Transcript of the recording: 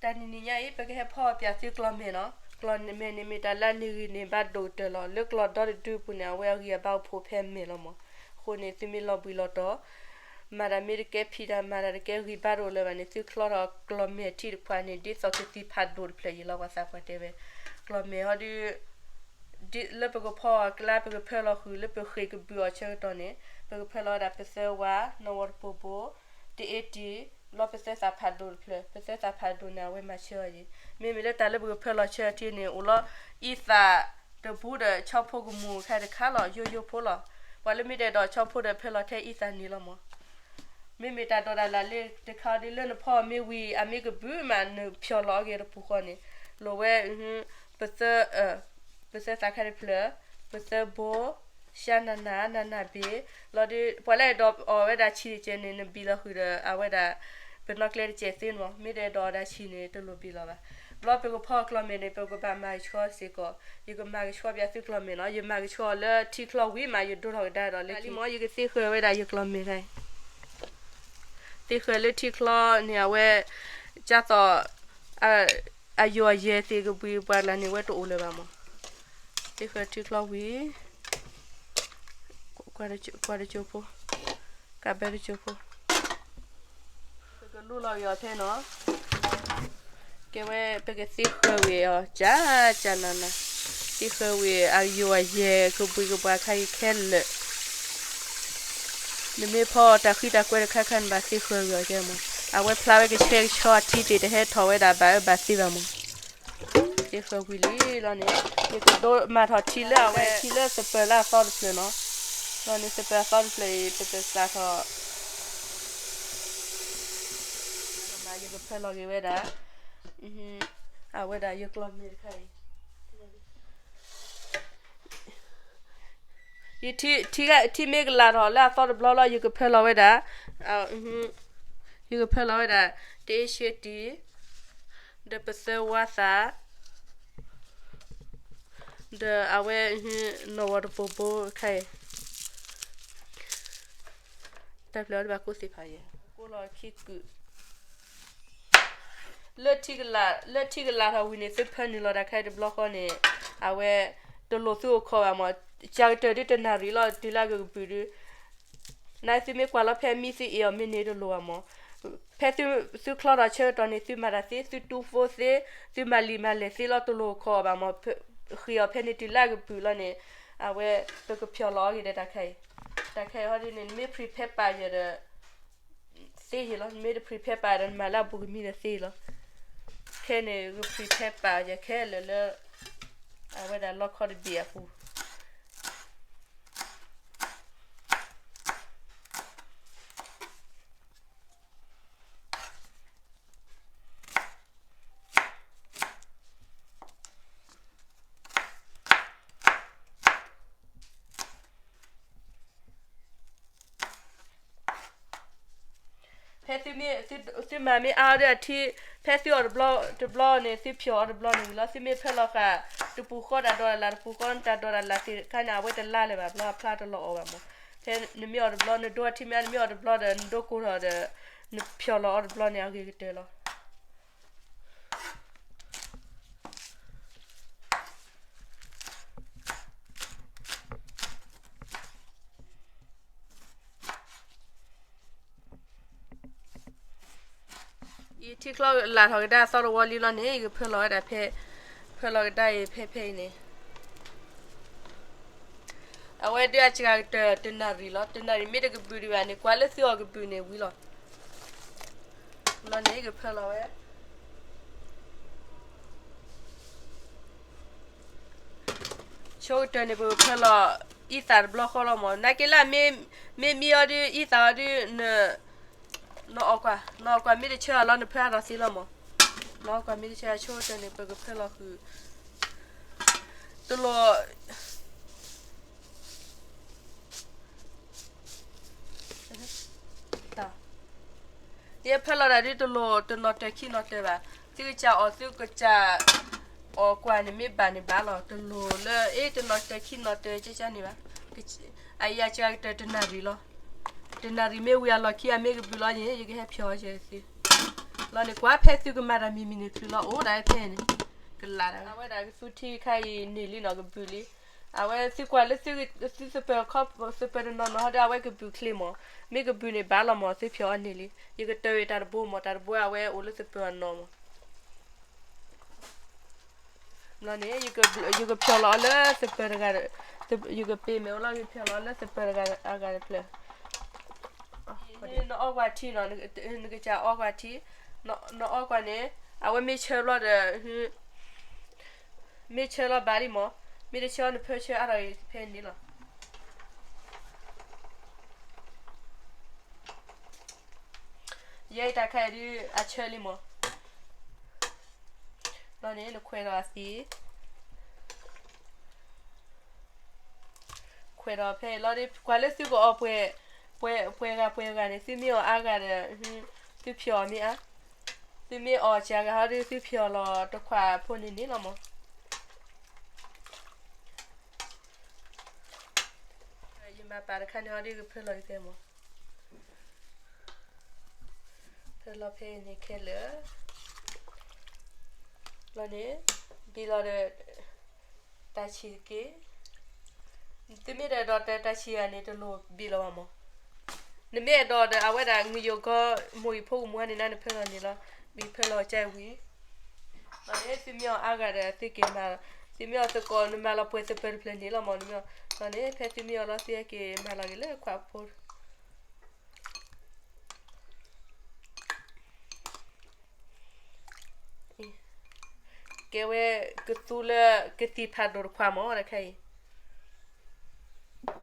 တၢ်နံၤနံၤညါအံၤ ပကဟဲဖီအီၣ်ပၠးသုကျီၢ်မဲၢ်နီၤ. ကျီၢ်မဲၢ်န့ၣ်မ့ၢ်တၢ်လၢအန့ၢ်ဂံၢ်န့ၢ်ဘါဒိၣ်ကတၢၢ်လီၤ. လၢကျီၢ်ဒီတဒုအပူၤန့ၣ် အဝဲအဂံၢ်အဘါအိၣ်ဖှိၣ်ဖဲမဲၢ်လီၤမၢ်. အဃိန့ၣ် သုမ့ၢ်လီၤဘှံးလီၤတီၤ မၤတၢ်မ့ၢ်တကဲ ဖံးတၢ်မၤတၢ်တကဲ ဂံၢ်ဘါတအိၣ်လၢၤဘၣ်န့ၣ် သုချီထီၣ်ကျီၢ်မဲၢ်ထံတဖၣ်န့ၣ် ဒ်သိးကသံၣ်ဖးဒိၣ်တဖျၢၣ်ယံၤလီၤ. ပှၤသးပှၢ်တဲဝဲ ကျီၢ်မဲၢ်ဟီဒုး ဒ်လၢပကဖီအီၤအကျါ ပကဖၢလီၤဃုာ်လၢပဃ့ၢ်ကဘုးအီၤဆၢကတီၢ်န့ၣ် ပကဖၢလီၤဝဲဒၣ်ပသၢဝါ နီၣ်ဝီတပိာ်ပိာ် တအ့တံၤ လီၤပသၢသၣ်ဖးဒိၣ်တဖျၢၣ် ပသၢသၣ်ဖးဒိၣ်န့ၣ် အဝဲမၤဆၢအီၤယံၤ. မ့မ့ၢ်လၢတၢ်လၢပကဖၢလီၤဆၢထံန့ၣ် အိၣ်လီၤအံသၣ်တဘူးဒီးဆီဖိကမူၣ်ခါတခါလီၤ ယိယိဖိလီၤ. ပှၤလၢမ့ၢ်တအဲၣ်ဒိးဆီဖိဒီးဖၢလီၤထဲအံသၣ်န့ၣ်လီၤမၢ်. မ့မ့ၢ်တၢ်ဒိးတၢ်လၢ်လၢတခါအံၤဒ်လၢနဖီအီၤမ့ၢ်ဝံၤ အမ့ၢ်ကဘုးမး နဖျီၣ်လီၤအီၤက့ၤတပူၤဃီန့ၣ် လိၣ်ဝဲ ပသၢ ပသၢသၣ်ခါတဖျၢၣ် ပသၢဘိ ရှါနၤနၤ နၤနၤဘ့ၣ် လီၤဒုး ပှၤလၢအဲၣ်ဒိးအီၣ်ဝဲဒၣ်ဆံးတကဲးန့ၣ် နဘံၣ်လီၤဃုာ်ဒီး အဝဲဒၣ် ပနီၣ်ကျဲတကဲးသ့န့ၣ်မၢ်. မ့ၢ်တအဲၣ်ဒိးအီၣ်တၢ်ဆံးန့ၣ် တလိၣ်ဘံၣ်လီၤဘၣ်. ဘျီပကဖီအီၤကျီၢ်မဲၢ်န့ၣ် ပကဘၣ်မၤကဆှီစ့ၢ်ကီး. ယကမၤကဆှီပၠးသုကျီၢ်မဲၢ်နီၤ. ယမၤကဆှီအီၤလၢထံချီဝံၤမး ယဒိထီၣ်ကဒါဒီးလၢလံမၢ် ယကသ့ဃၢၤဝဲဒၣ်ယကျီၢ်မဲၢ်တၢ်အံၤ သ့ဃၢၤလၢထံချီန့ၣ် အဝဲ ကၢ်သိး အယိာ်အယဲၢ်သ့ၣ်ကဘှံးပှၤကျါန့ၣ် ဝဲတအိၣ်လၢၤဘၣ်မၢ်. သ့ဃၢၤထံချီဝံၤ ကွၢ်တကၠိဖိ ကးဘၢတကၠိဖိ ပကလူလီၤက့ၤအီၤဖဲနီၤ. ကဲဝဲ ပကသ့ဃၢၤဝံၤအီၤ ကၢ်ကၢ်နၤနၤ သ့ဃၢၤဝံၤအယိာ်အယဲၢ် ကဘှံးကဘှါခါအံၤခဲလၢာ် နမ့ၢ်ဖီတၢ်ဃံတၢ်ကွဲတခါခါန့ၣ် ဘၣ်သ့ဃၢၤဝံၤအီၤကဲမၢ်. အဝဲဖျါဝဲကဆှဲကဆှီအထံသ့ၣ် တဟဲထီၣ်ဝဲဒၣ်ဘၣ်အၢဘၣ်သီဘၣ်မၢ်. သ့ဃၢၤဝံၤလံလီၤန့ၣ် ယကဒိးမၤထီၣ်ထံလၢအဝဲထံလၢသပၢၤလၢအသီတဖျၢၣ်နီၤ. လီၤန့ၣ် သပၢၤအသီတဖျၢၣ်အံၤ ပကစးထီၣ် ယကဖၢလီၤက့ၤဝဲဒၣ် အဝဲဒၣ်ယကျီၢ်မဲၢ်တခါအံၤ ယထံ ထံမ့ၢ်ကလၢ်ထီၣ်လၢအသီတဘျီလီၤ ယကဖၢလီၤဝဲဒၣ် ယကဖၢလီၤဝဲဒၣ် တအ့ရှ့တံၤ ဒီးပသၢဝါသၣ် ဒီးအဝဲ နီၣ်ဝီတပိာ်ပိာ်ခါအံၤ တၢ်ဖျၢၣ်အီၤတဘၣ်ကိးသ့ၣ်ဖးယဲၢ် ကိးလီၤခံကုာ် လၢထံကလၢ် လၢထံကလၢ်ထီၣ်ဝံၤန့ၣ် သုဖၢနုာ်လီၤတၢ်ခါအံၤတဘျီဃီန့ၣ် အဝဲ တလိၣ်သုအိၣ်ခိးဘၣ်မၢ်. ကၢ်ကတၢၢ်ဒုတနၣ်ရံၣ်လီၤ တုၤလၢအကကပုာ်ဒု နသုမ့ၢ်ကွၢ်လီၤဖဲမံသုအ့ၣ်အီၤမ့ၢ်န့ၣ်တလိၣ်ဘၣ်မၢ်. ဖဲသု သုချီထီၣ်ဆၢကတီၢ်န့ၣ် သုမၤတၢ်သ့ သုတူဖိသ့ သုမၤလံာ်မၤလဲၢ်သ့လီၤ တလိၣ်ခိးအီၤဘၣ်မၢ်. ဃ့ၢ်အီၤဖဲန့ၣ်တုၤလၢအကပုာ်လီၤန့ၣ် အဝဲ ပကဖျီၣ်လီၤအီၤက့ၤဒီးတၢ်ခါအံၤ တၢ်ခါအံၤဟီဒ်န့ၣ် နမ့ၢ် prepare ပာ်ယဲၢ်ဒီး သ့ယဲၢ်လီၤ. နမ့ၢ်တ prepare ပာ်ဒီးနမၤလၢအဘူးကမံဒီးသ့လီၤ. ခဲန့ၣ် က prepare ပာ်ယဲၢ်ခဲလၢာ်လၢ အဝဲဒၣ်လီခီတဘ့ၣ်အပူၤ ဖဲသုမ့ၢ် သုမၤမ့ၢ်အါအီၤဒီးအထံ ဖဲသုအီၣ်တဘျီတဘျီန့ၣ် သုဖျီၣ်အီၤတဘျီန့ၣ်ဝံၤလီၤ. သုမ့ၢ်ဖၢလီၤဃာ် တပူၤဃီတၢ်ဒိးတၢ်လၢ် တပူၤဃီတၢ်ဒိးတၢ်လၢ်သ့ၣ်တခါန့ၣ် အဝဲတလါလၢၤဘၣ် ဘျီအဖျါတလီၤအီၣ်ဘၣ်မၢ်. ဖဲနမ့ၢ်အီၣ်တဘျီ နဒိအထံမ့ၢ်အါ နမ့ၢ်အီၣ်တဘျီဒီး နဒိကိၢ်ထီၣ်ဒီး နဖျီၣ်လီၤအီၤတဘျီန့ၣ် အဂ့ၤကတၢၢ်လီၤ. ယထံချီလၢ်ထီၣ်ကဒါအသီတဝီလံလီၤန့ၣ် ယကဖၢလီၤဝဲဒၣ်ဖဲ ဖၢလီၤကဒါအံၤဖဲဖဲအံၤန့ၣ် အဝဲဒုးအစှၤကတၢၢ်တနၣ်ရံၣ်လီၤ. တနၣ်ရံၣ်မ့ၢ်တကဘုးဒံးဘၣ်န့ၣ် ကွၢ်လၢသုအီၣ်ကဘုးန့ၣ်ဝံၤလီၤ. လီၤန့ၣ် ယကဖၢလီၤဝဲ ဆိကတၢၢ်န့ၣ် ပကဖၢလီၤအံသၣ်တဘျီဃီလီၤမၢ်. နာ်က့လၢ မ့မ့ၢ်အီၤဒုး အံသၣ်အီၤဒုး နအီၣ်ကွၢ် နအီၣ်ကွၢ်မ့ၢ်တဆၢအလီၢ် နဖၢအါထီၣ်သ့လီၤမၢ်. နအီၣ်ကွၢ်မ့ၢ်တဆၢ ဆိကတၢၢ်န့ၣ် ပကဖၢလီၤဃုာ် တလိၣ် ယဖၢလီၤတၢ်ဒုးတလိၣ်တနီၤတၢၤခံနီၤတၢၤဘၣ်. သုကစၢ်အီၣ် သုကစၢ်အီၣ်ကွၢ်န့ၣ်မ့ၢ်ဘၣ်န့ၣ်ဘၣ်လီၤ. တလိၣ်လၢ အ့ တနီၤတၢၤခံနီၤတၢၤကကန့ၣ်ဘၣ်. အအံၤအစှၤကတၢၢ်တနၣ်ရံၣ်လီၤ. တနၣ်ရံၣ်မ့ၢ်ဝံၤအလီၢ်ခံ အမ့ၢ်ကဘုးလီၤန့ၣ် ယကဟဲဖျီၣ်အီၤယဲၢ်သ့. လီၤန့ၣ် ကွၢ်ဖဲသုကမၤတၢ်မံၤမံၤန့ၣ်ချုးလီၤ အိၣ်ဒၣ်ဖဲန့ၣ် ကလးဒၣ် အဝဲဒၣ်ကသူထံခါအံၤန့ၢ်လံနီၤ ကဘုးလံ. အဝဲသုကွၢ်လၢသု သုသပၢၤခီ သပၢၤတနီၤနီၤဟီဒီး အဝဲကဘုးချ့မး, မ့ၢ်ကဘုးန့ၣ်ဘၣ်လီၤမး သုဖျီၣ်အီၤန့ၢ်လံ. ယကတၢၢ်တၢ်တဘိမး တၢ်တဘိအဝဲအိၣ်လၢသပၢၤအနီၤမး ဘျီန့ၣ် ယကဖျီၣ်လီၤအီၤလၢသပၢၤတဂၤ, ယကပ့ၤမ့ၢ်အိၣ်လီၤ ယကဖျီၣ်လီၤလၢသပၢၤတဂၤအဂၤတဖျၢၣ်. နအီကွၢ်ထံနီၤ, နကစၢ်အီကွၢ်ထံ, နအီကွၢ်န့ၣ် အဝဲမ့ၢ်ဆၢဘျီဒီး မ့ၢ်ဆၢလီၤဘၣ်လံမး, မ့ၢ်တဆၢနဖၢဆၢအါထီၣ်ဖဲန့ၣ်လီၤ. ယဲအံၤတၢ်ခါအံၤဒုးအဆၢလံမး, ဘျီန့ၣ် နခွဲးဒီးအသံး, ခွဲးဒီးဖဲအံၤလီၤဒီး ကွၢ်လၢသုကအီပှဲၤ, ပှဲၤ, ပှဲၤဂၤပှဲၤဂၤန့ၣ် သုမ့ၢ်အီအါဂၤဒီး သုဖျီၣ်အီၤမ့ၢ်အါ, သုမ့ၢ်အီစှၤဂၤဟီဒီး သုဖျီၣ်လီၤတခွးဖိန့ၣ်န့ၣ်လီၤမး. ယမၤပာ်တခါန့ၣ်ဟီဒီး ကဖၢလီၤကသဲမး, ဖၢလီၤဖဲန့ၣ်ခဲလၢာ်, ဘျီန့ၣ် ဘ့ၣ်လီၤဒီး တၢ်ဆံၣ်တက့ၢ်. သုမ့ၢ်တအဲၣ်ဒိးတၢ်ဆံၣ်ဂၤန့ၣ် တလိၣ်ဘ့ၣ်လီၤဘၣ်မး. နမ့ၢ်အဲၣ်ဒိးဒီး အဝဲဒၣ် ငရုတ် ကီ မိၢ်အံၤဖိကမူန့ၣ် နဖၢလီၤန့ၣ်လီၤ, ဘ့ၣ်ဖၢလီၤကဝံၤ. ဘျီန့ၣ် သုမ့ၢ်အီအါဂၤဒီး သုက့ၤမၤ, သုမ့ၢ်အီသကိး နမၤလီၤပှဲၤသပၢၤတဖျၢၣ်န့ၣ်လီၤမး, နမ့ၢ်အီ, ဘျီန့ၣ် ဖဲသုမ့ၢ်အီလီၤ သုက့ၤမၤလီၤက့ၤလၢခွးဖိ ကဲဝဲကသူလၢကသံၣ်ဖးဒိၣ်တခွးမး တခါအံၤ,